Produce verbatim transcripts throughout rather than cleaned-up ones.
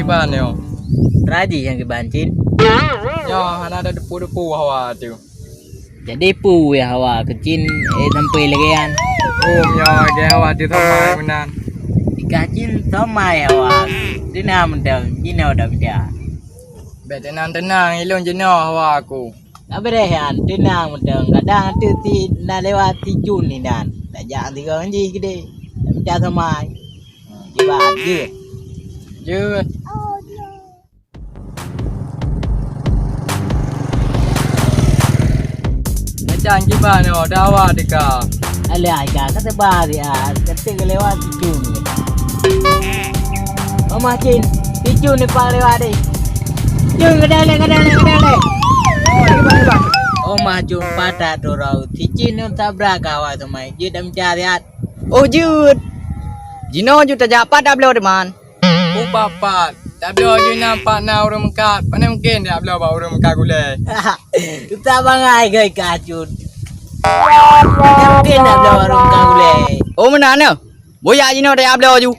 Ban nyoe. Raji nyang kiban cit. Nyoe hana ada depu-depu hawa tu. Jadi peue hawa keuh cit, eh, sampai lagèe nyan. Oh, nyoe lagèe hawa tu somai meunan. Dikah cit somai hawa. Teunang mantong, jinoe dak beda. Bèk teunang-teunang, ilôn jinoe hawa aku. Ka beureh nyan, teunang mantong. Kadang teuk si na lewat si Jun inan. Tajak sigoe jih keudeh. Mita somai. Jibat jeuet. Jeuet. Macam kiban nyoe, dawa teuka. Alah, ka, ka teuba siat. Ka teuk lewat si Jun. Omah Cin, si Jun ni pang lewat deh. Jun, keudalek, keudalek, keudalek. Omah Jun patah tu rau. Si Cin nyoe tabrak ka awai somai. Jeuet dak mita siat. Oh, jeuet. Jinoe jeuet tajak pat dak bloe teuma. Ubak pat. Dak bloe jeuet nyan pat na ureueng meukat. Pane mungken dak bloe bak ureueng meukat gulèe. Tutak bangai keu ika cut. Pane mungken dak bloe bak ureueng meukat gulèe. Oh, meunan nyoe. Boh yak jinoe tajak bloe ju.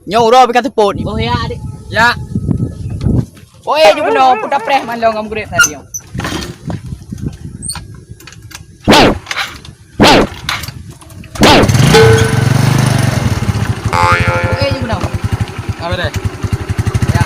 Nyoe uroe pih ka seupôt. Oh, ya, adik. Ya. Oh, eh, ju keunoe, peue tapreh mandum ngon murit tadi nyoe. Eh, ju keunoe. Apa dah? Ya.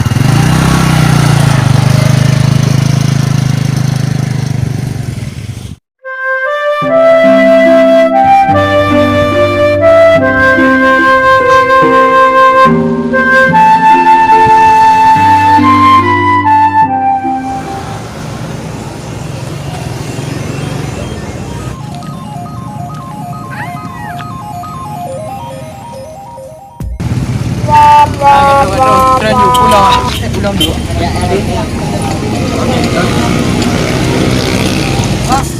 Aduh, aduh, aduh, tren yuk pulang. Eh, pulang dulu. Ya, ya, ya.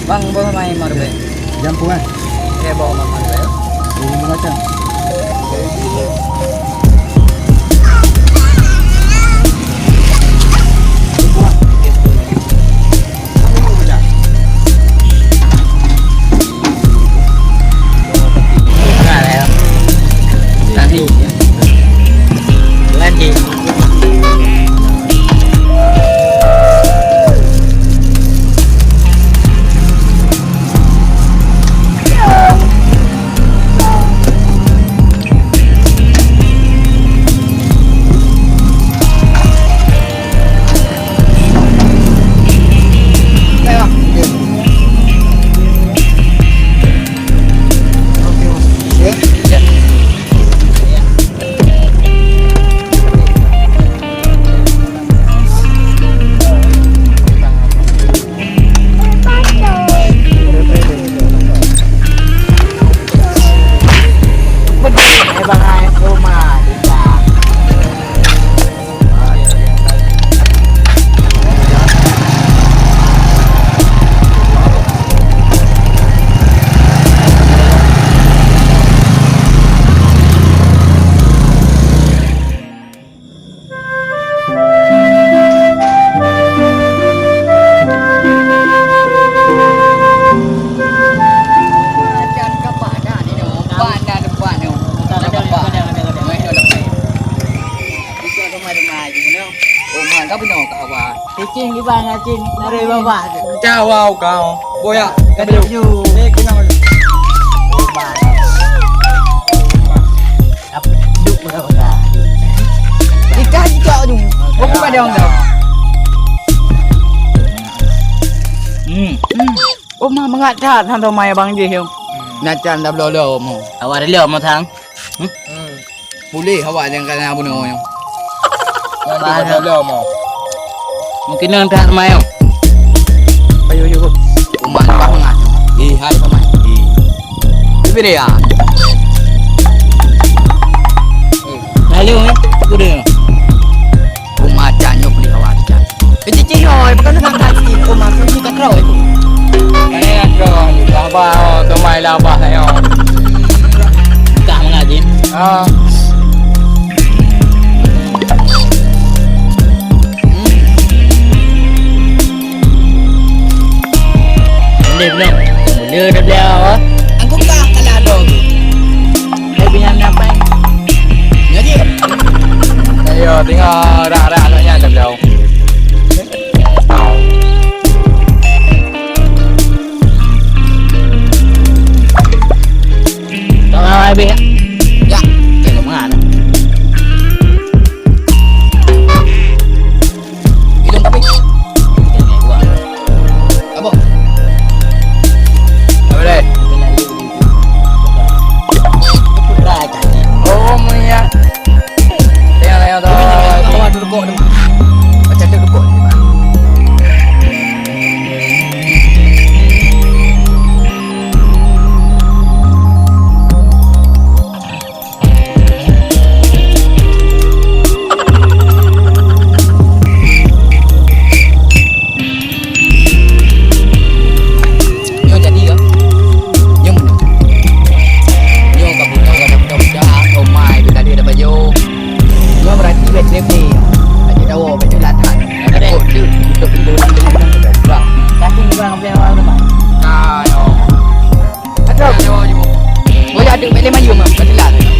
Bang, boleh main marbet? Jampu, eh? Ya, bawa mama dulu, ya. Ini macam. Cicing di bang, cicing. Mari, Bapak. Cawa kau. Boya. Kadu. Eh, kenapa? Bapak. Ikan cok tu. Buku pada orang tu. Hmm. Hmm. Oh, mah mangat that, han tu mai abang jih. Nacan dah bloe-bloe mu. Awak dah lom, Tang. Hmm? Hmm. Boleh awak jangan kena bunuh nyoe. Nanti dah bloe-bloe mu. Mungkin nang tak mai. Ayo, ayo. Umat bah mangat. Eh, hai sama. Eh. Ibu dia. Lalu, eh, aku dia. Umat jangan nyok beli awak jangan. Kecil-kecil, oi, bukan nak kaki, oh, maksudnya tak tahu itu. Ini aku, labah, oh, kemai labah, ayo. Tak mengaji. Ah. Boleh belum? Boleh dah beliau, ah. Aku kah kalah dong. Hai, pinjam dapat. Jadi. Ayo, tengok rak-rak. Habis ya. Ya, kayak kemana? Hidung tapi. Apa? Apa deh? Oh, punya. Tengok, tengok, tengok. Bawa tu rukuk tu. Baca tu rukuk. Nyoe jadi ke? Nyoe meunan. Nyoe ka bunoe, ka bunoe, bunoe, bunoe, oh my, tu tadi ada baju. Nyoe berarti wet lepe. Baju dawa, baju latan. Ada kot tu, untuk tidur, tidur, tidur. Tapi orang apa yang orang rumah? Nah, yo. Ada. Ada baju. Oh, ya, ada balik mayu, Mam. Baju latan.